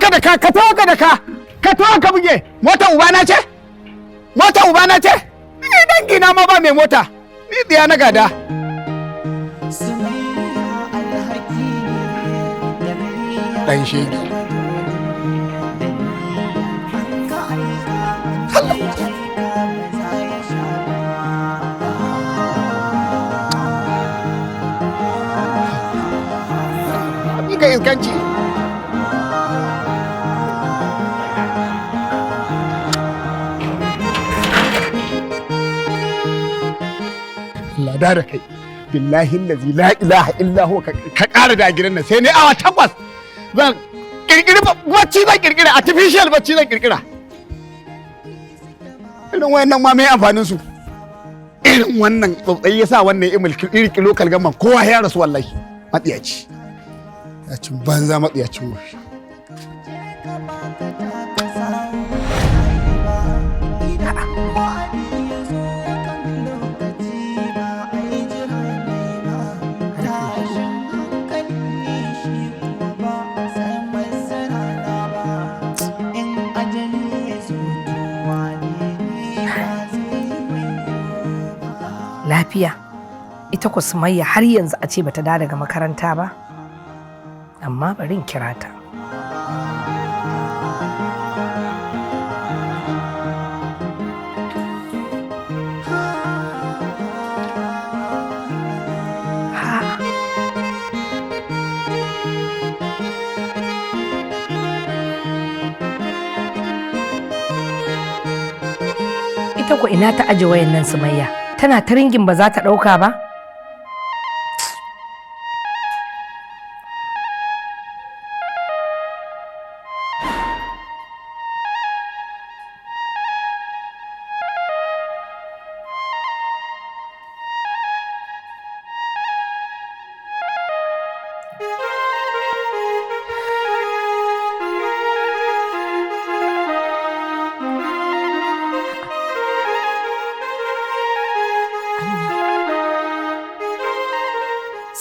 ka da ka, ka taho ka da ka, ka taho ka buge. Mota ubana ce? Mota ubana ce? Ni dangi na ma ba mai mota. Ni tsiya na gada. Dan shege. Ni ka iskanci. Lada da kai. Billahi allazi la ilaha illa huwa, ka ƙara da gidan nan sai ne awa 8 zan kirkiri bacci, zan kirkira artificial bacci, zan kirkira irin wayannan ma mai amfanin su. Irin wannan tsautsayi yasa wannan imil iri local government kowa ya rasu wallahi. Matsiyaci ya cin banza, matsiyacin washi. Lafiya ita ku Sumayya har yanzu a ce bata dawo daga makaranta ba? Amma bari in kira ta. Ha. Ita ku ina ta aje wayan nan? Sumayya tana ta ringin, ba za ta ɗauka ba.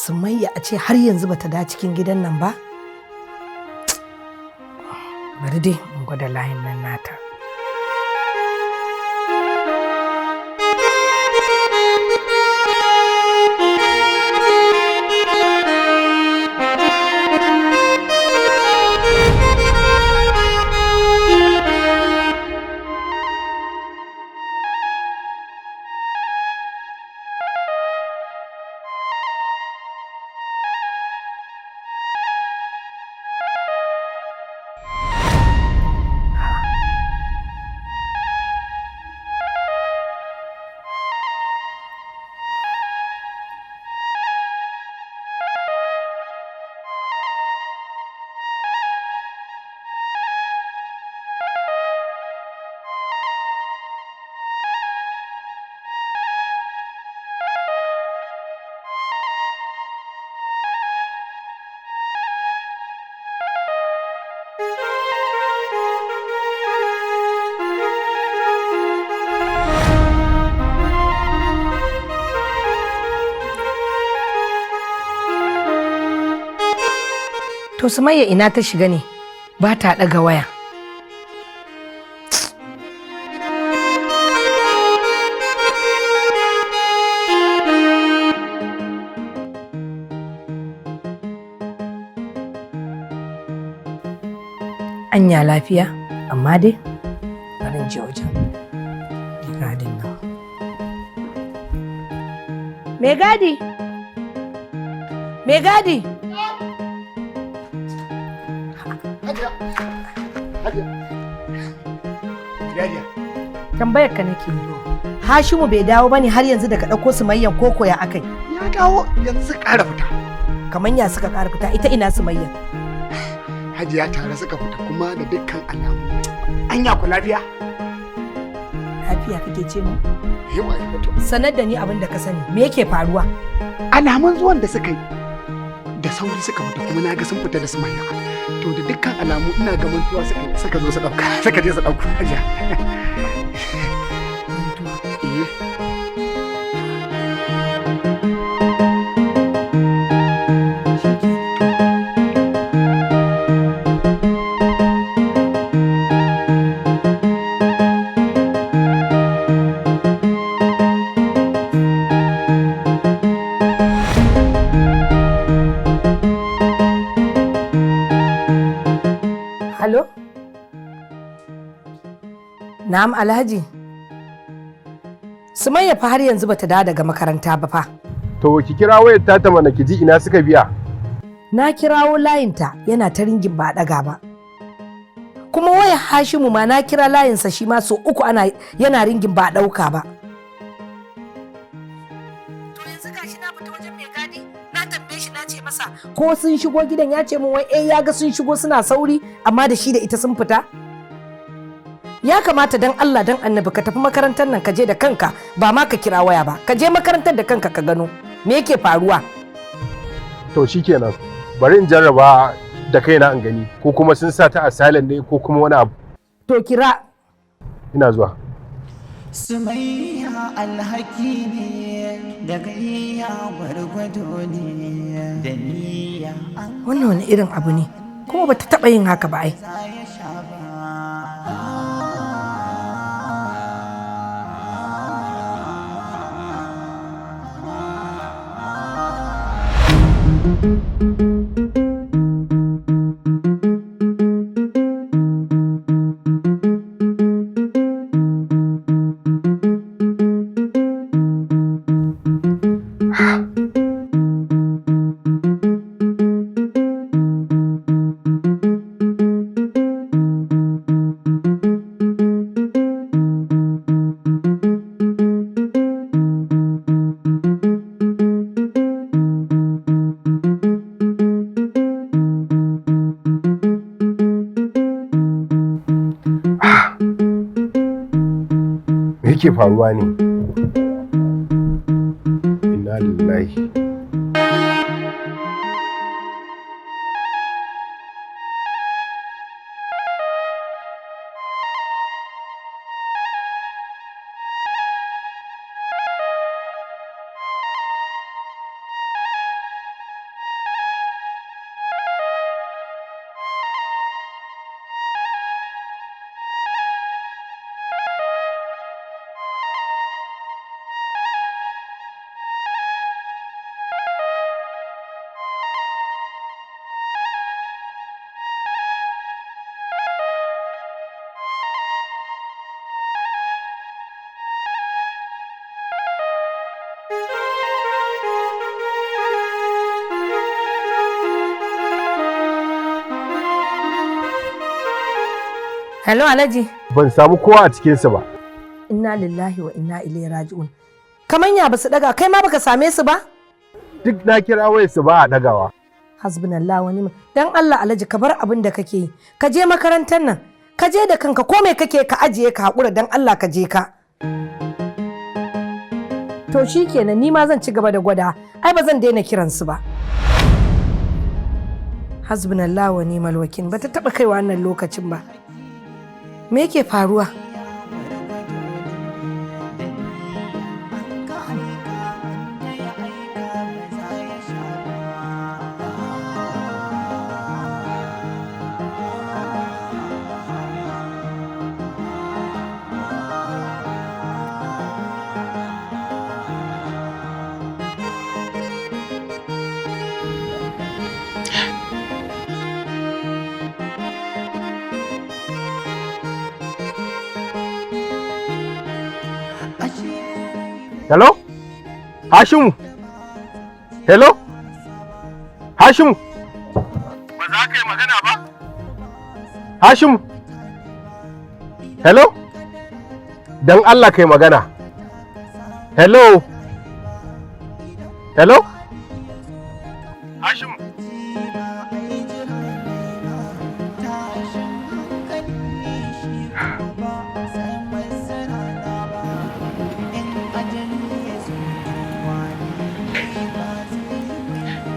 Sumayya a ce har yanzu bata da cikin gidan nan ba? Bari dai in gwada layin nan nata. To Sumayya ina ta shiga ne? Ba ta ɗaga waya. Anya lafiya? Amma dai bari in je wajen mai gadin nan. Mai gadi! Mai gadi! Hajiya. Hajiya. Hajiya. Tambayar ka nake yi. Hashimu bai dawo bane har yanzu daga ɗauko Sumayyan koko ya akai? Ya dawo yanzu, suka ƙara fita. Kamar ya suka ƙara fita? Ita ina Sumayyan? Hajiya, tare suka fita kuma da dukkan alamu. Anya ku lafiya? Lafiya kake ce mu? Yawa ya fito. Sanar da ni abin da ka sani. Me yake faruwa? Alamun zuwan da suka yi da sauri suka fita, kuma na ga sun fita da Sumayya. To da dukkan alamu ina ga mantuwa suka yi, suka zo su ɗauka, suka je su ɗauko, Hajiya. Mantuwa. Eh. Shikenan. Na'am, Alhaji. Sumayya fa har yanzu bata dawo daga makaranta ba fa. To, ki kira wayar ta mana ki ji ina suka biya. Na kirawo layinta, yana ta ringin, ba a ɗaga ba. Kuma wayar Hashimu ma na kira layinsa, shi ma sau uku ana yana ringin, ba a ɗauka ba. To, yanzu gashi na fita wajen mai gadi, na tambaye shi, na ce masa ko sun shigo gidan, ya ce min wai eh, ya ga sun shigo suna sauri, amma da shi da ita sun fita. Ya kamata dan Allah dan Annabi ka tafi makarantar nan, ka je da kanka, ba ma ka kira waya ba, ka je makarantar da kanka ka gano me yake faruwa. To shikenan, bari in jarraba da kaina in gani ko kuma sun sa ta a silent ne ko kuma wani abu. To, kira. Ina zuwa. Sumayya alhaki ne da gayya, gwargwado ne da niyya an Wannan wani irin abu ne kuma? Bata taba yin haka ba ai. za ya sha ba. Me yake faruwa ne? Inna lillahi. Hello, Alhaji. Ban samu kowa a cikinsu ba. Inna lillahi wa inna ilaihi raji'un. Kaman ya basu daga, kai ma baka same su ba? Duk na kira wayarsu, ba a ɗagawa. Hasbunallah wa ni'mal. Dan Allah, Alhaji, ka bar abin da kake yi, ka je makarantar nan, ka je da kanka. Ko me kake ka ajiye, ka hakura, dan Allah ka je ka. To shikenan, ni ma zan ci gaba da gwada, ai ba zan daina kiransu ba. Hasbunallah wa ni'mal wakil. Bata taba kaiwa wannan lokacin ba. Me yake faruwa? An ka aika wanda ya aika ba za ya sha ba. Hello? Hashimu? Hello? Hashimu? Ba za ka yi magana ba? Hashimu? Hello? Don Allah ka yi magana. Hello? Hello? Hashimu? Tashin hankali shi ba sai masarana ba, in ajali ya zo, wani ba zai ba.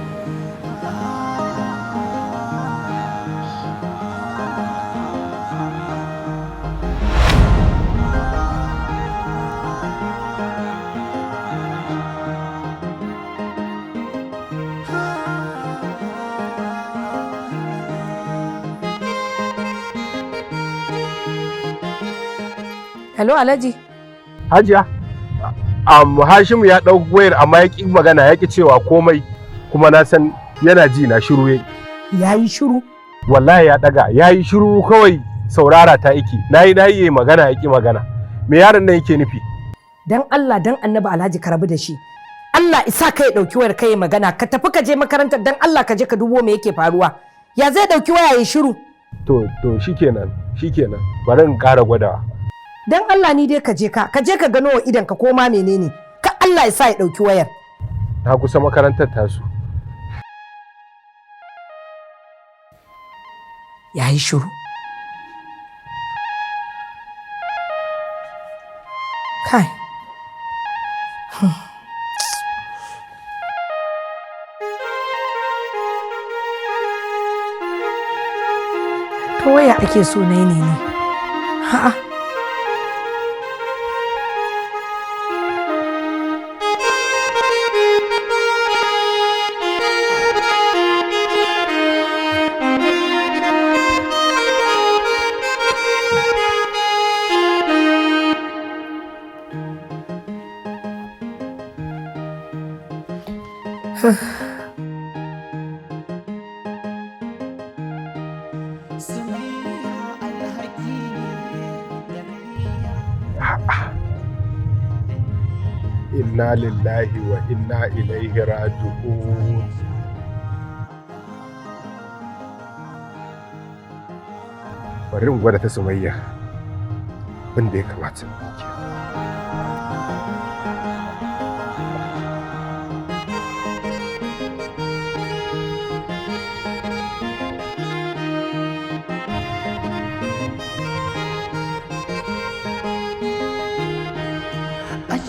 Hello, Alhaji. Hajiya? Hashimu ya ɗau wayar amma ya ƙi magana, ya ƙi cewa komai, kuma na san yana ji na, shiru yayi. Yayi shiru? Wallahi ya ɗaga, ya yi shiru kawai. Saurara ta iki. Nayi nayi yayi magana yaki magana. Me yaron nan yake nufi? Dan Allah dan Annabi Alhaji ka rabu da shi. Allah isa kai dauki wayar kai magana, ka tafi ka je makarantar, dan Allah ka je ka dubo me yake faruwa. Ya zai dauki waya ya shiru? To shikenan, shikenan. Bari in ƙara gwadawa. Dan Allah ni dai ka je ka je ka gano wa idan ka koma menene. Ka Allah ya sa ya dauki wayar. Na kusa makarantar tasu. Yayi shiru. Kai. To waya ake so na yi ne ne. Ha'a. Inna lillahi wa inna ilaihi raji'un. Bari in gwada ta Sumayya. Abin da ya kamata in yi kenan.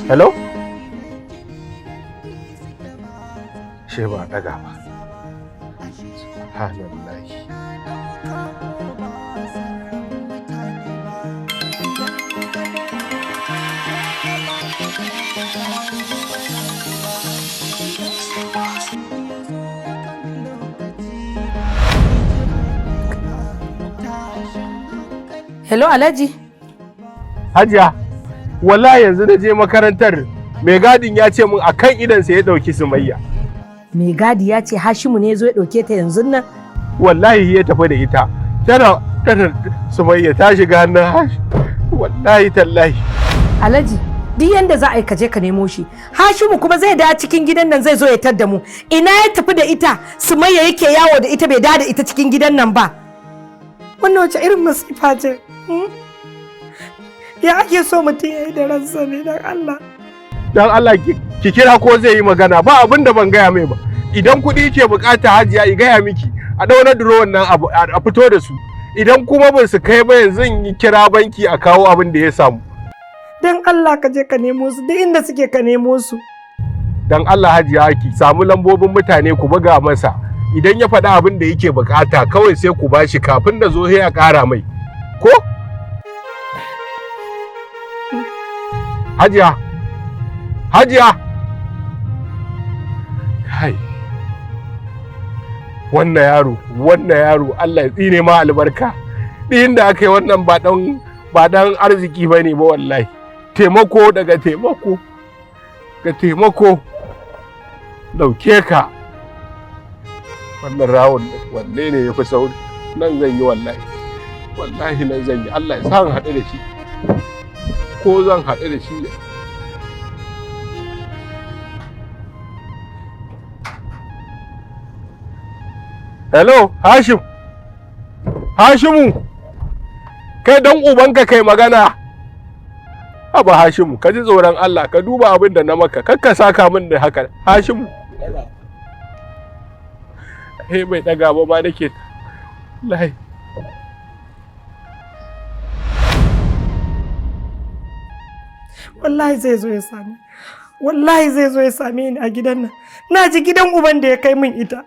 Hello? She ba daga ba. Subhanallahi. Hello Alhaji. Hajiya, wallahi yanzu na je makarantar mai gadin ya ce min akan idansa ya ɗauki Sumayya. Mai gadi ya ce Hashimu ne ya zo ya ɗauke ta yanzu nan? Wallahi ya tafi da ita. Tana tana Sumayya ta shiga hannun Hashim. Wallahi tallahi. Alhaji, duk yanda za a yi ka je ka nemo shi. Hashimu kuma zai dawo cikin gidan nan zai zo ya tadda mu. Ina ya tafi da ita? Sumayya yake yawo da ita bai dawo da ita cikin gidan nan ba. Wannan wace irin masifa ce? Ya ake so mutum ya yi da ransa ne don Allah. Dan Allah ki kira ko zai yi magana, ba abin da ban gaya mai ba. Idan kuɗi ke bukata Hajiya i gaya miki a ɗaura durowan nan a fito da su. Idan kuma ba su kai ba yanzu in yi kira banki a kawo abin da ya samu. Dan Allah ka je ka nemo su, duk inda suke ka nemo su. Dan Allah Hajiya ki samu lambobin mutane ku buga masa. Idan ya faɗi abin da yake bukata kawai sai ku bashi kafin da zo sai a ƙara mai. Ko? Hajiya! Hajiya! Kai! Wannan yaro, Allah ya tsine ma albarka. Ɗin da aka yi wannan ba ɗan arziki ba ne ba wallahi. Taimako daga taimako, ga taimako, ɗauke ka. Wannan rawun wanne ne ya fi sauri? Nan zan yi wallahi. Wallahi nan zan yi. Allah ya sa in haɗu da shi. Ko zan haɗu da shi. Hello, Hashim. Hashimu. Kai dan ubanka kai magana. Haba Hashimu, ka ji tsoron Allah, ka duba abin da na maka, kar ka saka min da haka. Hashimu. Eh bai daga ba ma nake. Wallahi. Wallahi zai zo ya same. Wallahi zai zo ya same ni a gidan nan. Na ji gidan uban da ya kai min ita.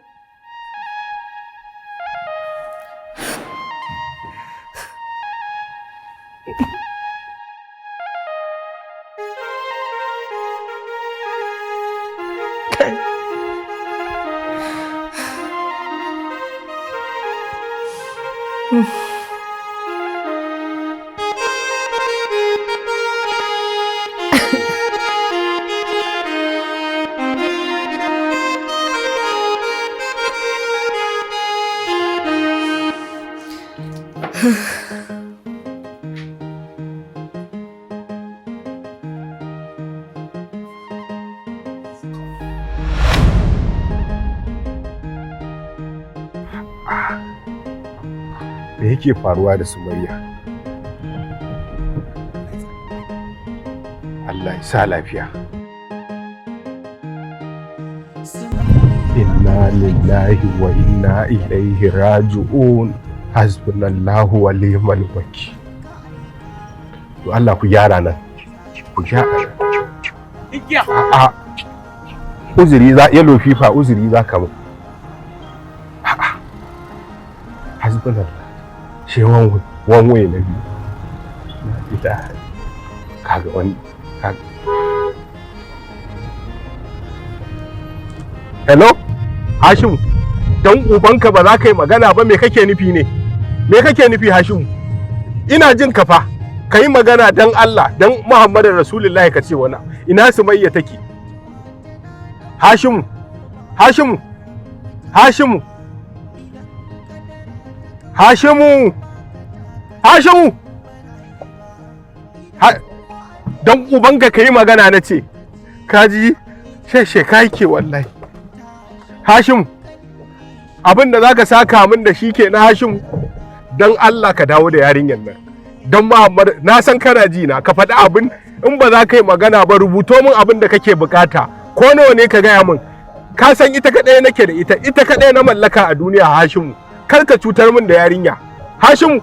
Me yake faruwa da Sumayya? Allah ya sa lafiya. Inna lillahi wa inna ilaihi raji'un. Hasbunallahu wa ni'mal wakil. To Allah ku gyara nan. Ku gyara. A'a. Uzuri za yellow fifa uzuri za ka mu. A'a. Hasbunallah. She one way na biyu. Na ita kaga wani kaga. Hello? Hashim, dan ubanka ba za ka yi magana ba, me kake nufi ne? Me kake nufi, Hashim? Ina jin ka fa. Ka yi magana dan Allah, dan Muhammadu Rasulullahi ka ce wani. Ina Sumayya take? Hashim, Hashim, Hashim, Hashimu, Hashimu. Dan ubanka ka yi magana na ce. Ka ji sheshe ka ke wallahi. Hashim, abin da za ka saka min da shi ke na Hashim, don Allah ka dawo da yarinyar nan. Don Muhammad, na san kana ji na, ka faɗi abin, in ba za ka yi magana ba, rubuto min abin da kake bukata. Ko nawa ne ka gaya min. Ka san ita kaɗai nake da ita, ita kaɗai na mallaka a duniya, Hashimu. Kar ka cutar min da yarinya. Hashimu,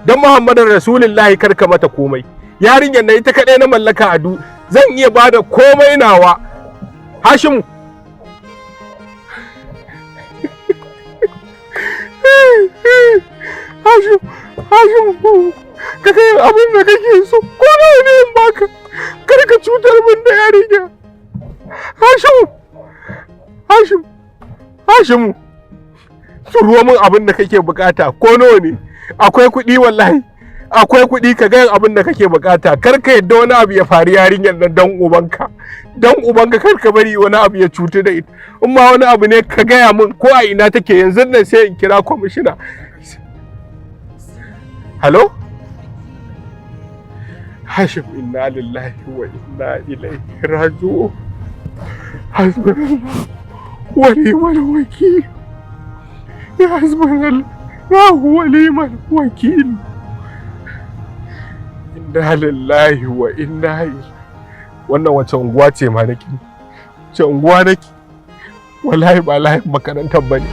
don Muhammadu Rasulullahi kar ka mata komai. Yarinyar nan ita kaɗai na mallaka a du, zan iya bada komai nawa. Hashimu. Hashim, Hashim, ka kai abin da kake so, ko nawa ne in baka, kar ka cutar min da yarinya. Hashim, Hashim, Hashim, turo min abin da kake bukata, ko nawa ne, akwai kuɗi wallahi, akwai kuɗi, ka ga abin da kake bukata, kar ka yadda wani abu ya faru yarinyar nan dan ubanka, dan ubanka kar ka bari wani abu ya cutu da ita, in ma wani abu ne ka gaya min ko a ina take yanzu nan sai in kira kwamishina. Hello? Hashim, inna lillahi wa inna ilaihi raji'un. Hasbunallahu wa ni'mal wakil. Ya hasbunallahu wa ni'mal wakil. Inna lillahi wa inna ilaihi. Wannan wace unguwa ce ma nake? Wace unguwa nake? Wallahi ba layin makarantar bane.